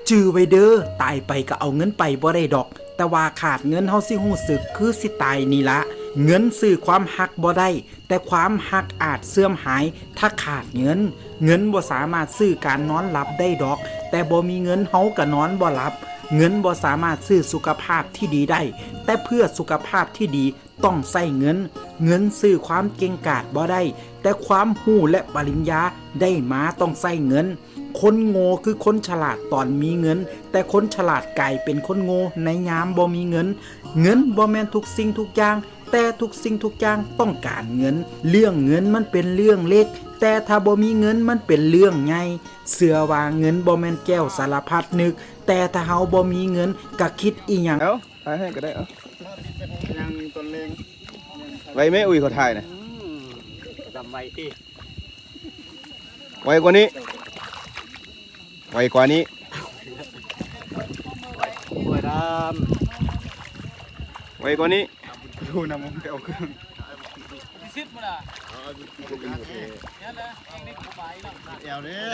ຈື່ໄວ້ເດີ້, ຕາຍໄປກໍເອົາເງິນໄປບໍ່ໄດ້ດອກ, ແຕ່ວ່າຂາດເງິນເຮົາຊິຮູ້ສຶກຄືຊິຕາຍນີ້ລະ. ເງິນຊື້ຄວາມຮັກບໍ່ໄດ້, ແຕ່ຄວາມຮັກອາດເສື່ອມຫາຍຖ້າຂາດເງິນ. ເງິນບໍ່ສາມາດຊື້ການນອນຫຼັບໄດ້ດອກ, ແຕ່ບໍ່ມີເງິນເຮົາກໍນອນບໍ່ຫຼັບ. ເງິນບໍ່ສາມາດຊື້ສຸຂະພາບທີ່ດີໄດ້, ແຕ່ເພື່ອສຸຂະພາບທີ່ດີ ຕ້ອງໃຊ້ເງິນ. ເງິນຊື້ຄວາມເກັ່ງກາດບໍ່ໄດ້, ແຕ່ຄວາມຮູ້ ແລະ ປະລິນຍາໄດ້ມາຕ້ອງໃຊ້ເງິນ. ຄົນໂງ່ຄືຄົນສະຫຼາດຕອນມີເງິນ, ແຕ່ຄົນສະຫຼາດກາຍເປັນຄົນໂງ່ໃນຍາມບໍ່ມີເງິນ. ເງິນບໍ່ແມ່ນທຸກສິ່ງທຸກຢ່າງ, ແຕ່ທຸກສິ່ງທຸກຢ່າງຕ້ອງການເງິນ. ເລື່ອງເງິນມັນເປັນເລື່ອງເລັກ, ແຕ່ຖ້າບໍ່ມີເງິນມັນເປັນເລື່ອງໃຫຍ່. ເຊື່ອວ່າເງິນບໍ່ແມ່ນແກ້ວສາລະພັດນຶກ, ແຕ່ຖ້າເຮົາບໍ່ມີເງິນກະຄິດອີ່ຫຍັງ ເອົາ ຖ່າຍໃຫ້ກໍໄດ້ ເອົາ ຍ່າງຕົນເລງ ໄວແມ່ ອຸ້ຍ ເຂົາຖ່າຍນະ ອືມ ດຳໄວຕິ ໄວກວ່ານີ້ ໄວກວ່ານີ້ ໄວກວ່ານີ້ ໄວກວ່ານີ້ ຮູ້ນຳ ໄປເອົາເຄື່ອງ ສິບບໍ່ລະ ແອວເດ້.